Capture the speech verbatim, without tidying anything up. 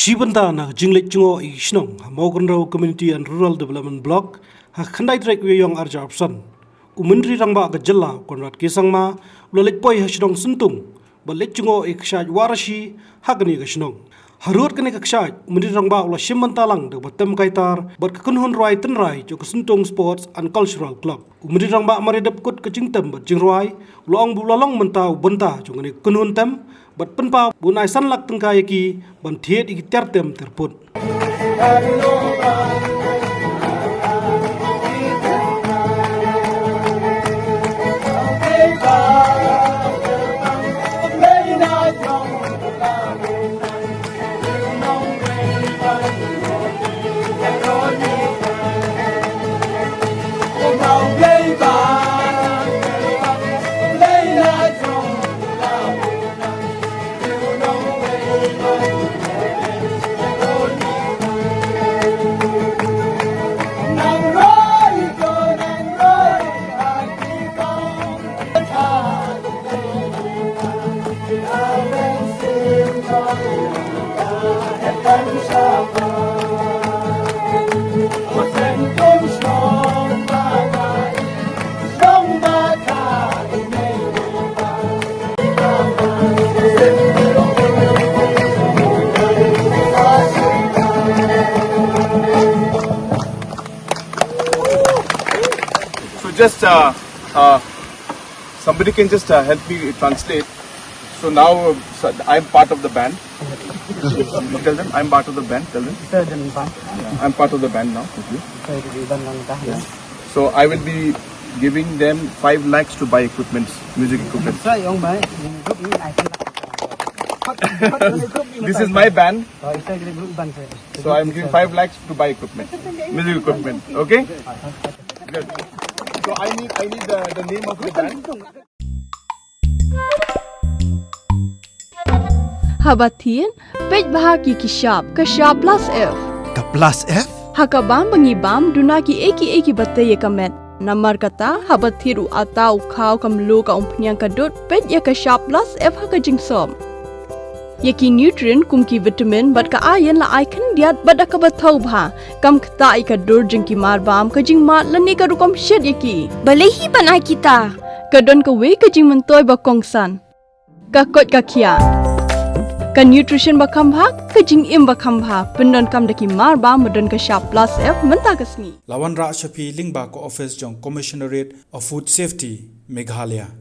Jingpynbna na ka jingleit jngoh ïa ki shnong ha Mawkynrew Community and Rural Development Block ha ka khyndai tarik u Ïaiong arhajar arphew san, u Myntri Rangbah ka jylla u Conrad K Sangma u la leit poi ha shnong Syntung bad leit jngoh ïa ka kshaid Wahrashi ha kane ka shnong. Harud kane ka kshaid, u Myntri Rangbah u la shim bynta lang da kaba tem kaitar bad ka kynhun rwai tynrai jong ka Syntung Sports and Cultural Club. U Myntri Rangbah mar ïadep kut ka jingtem bad jingrwai u la ong ba u la long mynta u bynta jong kane ka kynhun tem bad pynpaw ba un ai san lak tyngka ïa ki ban thied ïa ki tiar tem tiar put. So just uh, uh, somebody can just uh, help me translate. So now uh, so I'm part of the band. You tell them I'm part of the band. Tell them. Kita dan bang. I'm part of the band now. Okay. Kita di band lang dah. So I will be giving them five lakhs to buy equipments, music equipment. Sa yung ba, yung group ni, I think. This is my band. Oh, isa group band, sir. So I'm giving five lakhs to buy equipment, music equipment. Okay? Good. So I need I need the, the name of the band. Haba thied, peit bha ki ki shap, ka shap plus F. Ka plus F? Ha ka bam ba ngi bam, duna ki ei ki ei ki ba tei ïa ka met. Namar kata, haba thied u atta, u khaw, ka mluh, ka umphniang, ka dud, peit ïa ka shap plus F ha ka jingsop. Ïa ki nutrient kum ki vitamin bad ka iron la ai khyndiat bad da kaba thaw bha. Kam ktah ïa ka dur jong ki marbam, ka jingmad lane ka rukom shet ïa ki. Balei hi ban ai kita? Ka don kawei ka jingmyntoi ba kongsan. Ka koit ka khiah. Ka nutrition ba kham bha, ka jingim ba kham bha. Pyndonkam da ki marbam ba don ka shap plus F mynta ka sngi. La wanrah sha phi lyngba ka office jong Commissionerate of Food Safety, Meghalaya.